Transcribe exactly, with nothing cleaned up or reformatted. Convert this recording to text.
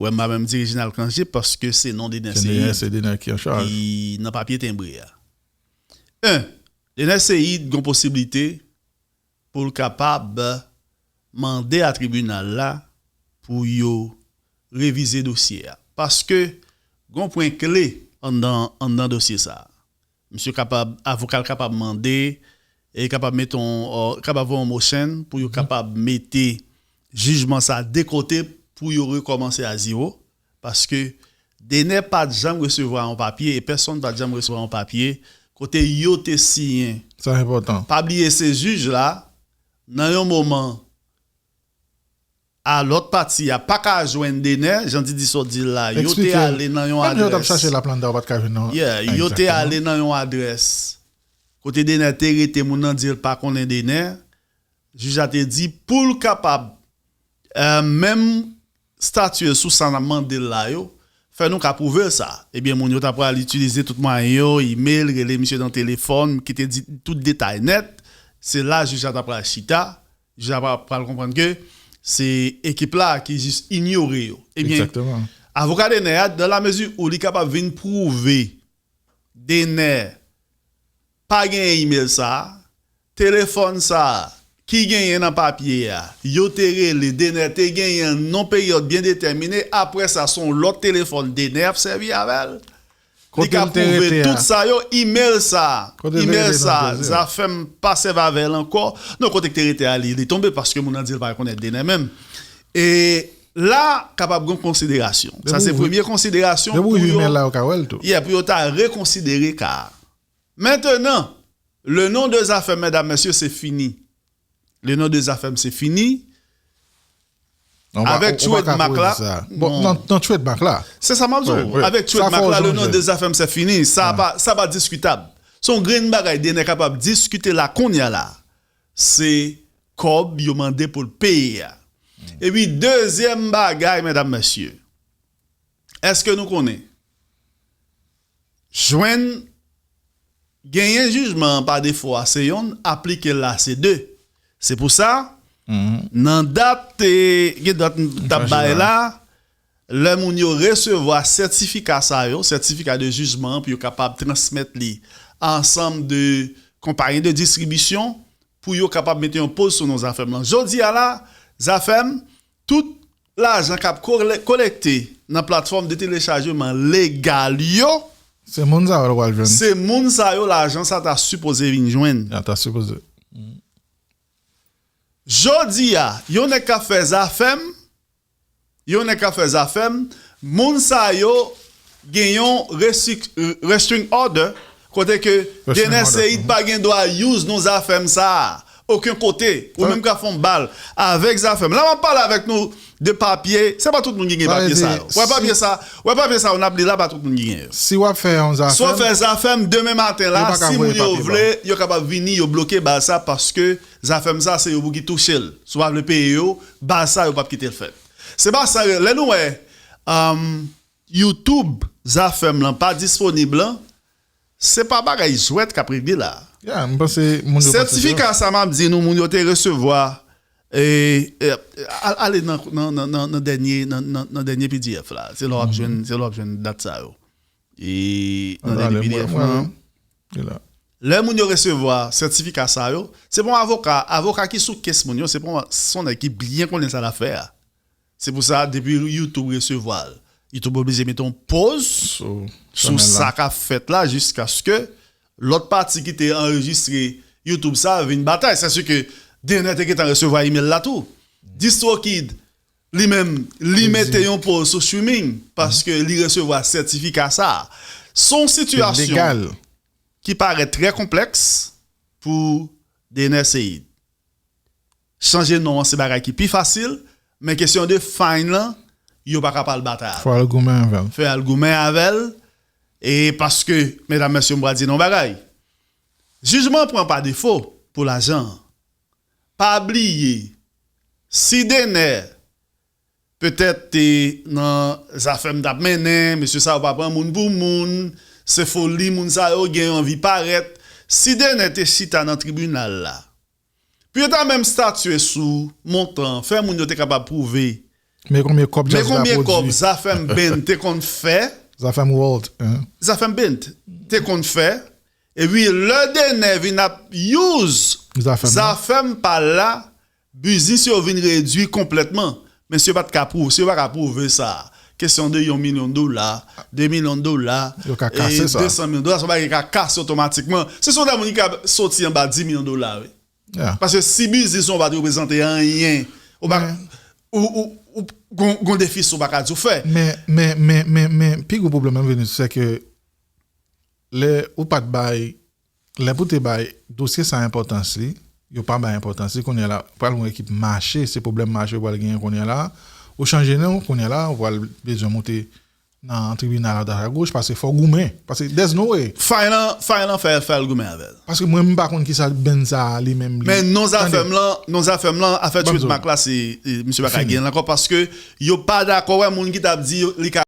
Ou wè, m pa menm di Reginald Cangé paske se non Dener Ceïd ki nan papye tenbre a. En, Dener Ceïd gon posiblite pou l kapab mande a tribinal la pou yo revize dosye a. Paske gon pwen kle anndan, anndan dosye sa a. Misye kapab, avoka l kapab mande, e kapab mete yon, ò, kapab voye yon motion pou yo kapab mete jijman sa de kote pou yo rekòmanse a zewo. Paske Dener pa t janm resevwa yon papye e pèsonn pa t janm resevwa yon papye kote yo te siyen. Sa enpòtan. Pa bliye se jij la, nan yon moman a lòt pati a pa ka jwenn Dener, jan Didi sot di l la, yo te ale nan yon adrès. Menm jan yo t ap chache Laplanta, yo pa t ka jwenn nan. Yeah, yo te ale nan yon adrès kote Dener te rete, moun nan di l pa konnen Dener. Jij la te di pou l kapab, eh, menm statye sou sa n ap mande l la yo, fè nou ka pwouve l sa. Ebyen, moun yo ta pral itilize tout mwayen yo, imèl, rele misye nan telefòn, ki te di tout detay nèt. Se la jij la ta pral chita, jij la pral, pral konprann ke se ekip la ki jis inyore yo. Ebyen, avoka Dener a, dans la mesure où li kapab vin pwouve Dener pa genyen imèl sa a, telefòn sa a ki genyen nan papye a, yo te rele, Dener te genyen nan peryòd byen detèmine, apre sa, se yon lòt telefòn Dener ap sèvi avè l. Li ka pwouve tout sa yo, imèl sa a, imèl sa a, Zafèm pa sèvi avè l ankò. Non, kote k te rete a, li, li tonbe paske moun nan di l pa rekonèt Dener menm. E la, kapab gen konsiderasyon. Sa se premye konsiderasyon pou yo, yeah, pou yo ta rekonsidere ka a. Maintenant, le nom de Zafèm, medam, mesye, se fini. Le nom de Zafèm, se fini. Avèk Tchoued Mak la, bon, nan, nan Tchoued Mak la. Se sa m ap di w. Avèk Tchoued Mak la, le nom de Zafèm, se fini. Sa pa, sa pa diskitab. Se yon grenn bagay Dener kapab diskite la kounye a la. Se kòb yo mande pou l peye a. Epi dezyèm bagay, medam, mesye, èske nou konnen? Jwenn genyen jijman an pa defo a se yonn, aplike l la se de. Se pou sa, nan dat, eh, gen dat m t ap bay la, lè moun yo resevwa sètifika sa yo, sètifika de jijman an, pou yo kapab transmèt li a ansanm de konpayi de distribisyon, pou yo kapab mete yon poz sou non Zafèm lan. Jodi a la, Zafèm, tout lajan k ap kole-, kolekte nan platfòm de telechajeman legal yo, se moun sa yo l pral jwenn. Se moun sa yo lajan sa ta sipoze vin jwenn. Ya ta sipoze. Jodi a, yon nèg k ap fè Zafèm, yon nèg k ap fè Zafèm, moun sa yo gen yon restri-, restraining order, kote ke Dener Ceïd pa gen dwa use non Zafèm sa a okenn kote. Ou menm k ap fè yon bal avèk Zafèm. La m ap pale avèk nou de papye, se pa tout moun ki gen papye sa yo. Wè papye sa, wè papye sa yo n ap li la, pa tout moun ki gen yo. Si w ap fè yon Zafèm, si w ap fè Zafèm demen maten la, si moun yo vle, yo kapab vini, yo bloke bal sa paske Zafèm sa, se yo pou ki touche l. Si w pa vle peye yo, bal sa, yo p ap kite l fèt. Se pa sa, lè nou wè, um, YouTube, Zafèm lan pa disponib lan, se pa bagay jwèt k ap regle la. Ya, m panse moun yo panse sa. Sètifika sa m ap di nou, moun yo te resevwa, e, e, al-, ale nan, nan, nan, nan, nan dènye, nan, nan, nan dènye P D F la. Se la w ap jwenn, se la w ap jwenn dat sa yo. E nan dènye P D F lan, lè moun yo resevwa sètifika sa yo, se pa yon avoka, avoka ki sou kes moun yo, se pa yon, se yon nèg ki byen konnen sa l ap fè a. Se pou sa, depi YouTube resevwa l, YouTube oblije mete yon poz sou sa k ap fèt la jiskaske lòt pati ki te anrejistre YouTube sa vin batay. Se si ke Dener te gentan resevwa imèl la tou. DistroKid, li menm, li mete yon poz sou streaming paske li resevwa sètifika sa. Se yon sitiyasyon ki parèt trè konplèks pou Dener Ceïd. Chanje non an se bagay ki pi fasil, men kesyon de fine lan, yo pa ka pral batay avè l. Fò al goumen avè l. Fò al goumen avè l, e paske, medam, mesye, m pral di nou yon bagay. Jijman an pran pa defo pou lajan an. Pa bliye, si Dener petèt te nan Zafèm t ap mennen, mesye sa yo pa pran moun pou moun, se foli moun sa yo gen, yo anvi parèt. Si Dener te chita nan tribinal la, pou yo ta menm statye sou montan, fè moun yo te kapab pwouve Men konbyen kòb Men konbyen kòb Zafèm Band te konn fè? Zafèm World. Hein? Zafèm Band te konn fè? Epi lè Denè vin ap use Zafèm pa la, biznis yo vin redwi konplètman. Men si yo pa t ka pwouve, si yo pa ka pwouve sa, kesyon de yon milyon dola, de milyon dola, Yo ka kase sa. de san milyon dola, se yon bagay ki ka kase otomatikman. Se son moun ki ka soti anba dis milyon dola, wi. Paske si biznis ou pa t reprezante anyen, ou pa ou ou ou gon defis ou pa ka di ou fè. Men men men men men pi gwo pwoblèm an vini se ke lè ou pa t bay lè pou te bay dosye sa enpòtans li, yo pa bay enpòtans li kounye a la pral yon ekip mache se pwoblèm mache ou pral genyen kounye a la ou chanje non kounye a la ou pral bezwen moute nan tribinal a dwat a goch paske fò goumen paske there's no way. Fay lan fay lan fè fè l goumen avè l. Paske mwen m pa konn kisa band sa li menm li. Men non Zafèm lan non Zafèm lan afè Trademark la se misye pa ka gen l ankò paske yo pa dakò wè moun ki t ap di li ka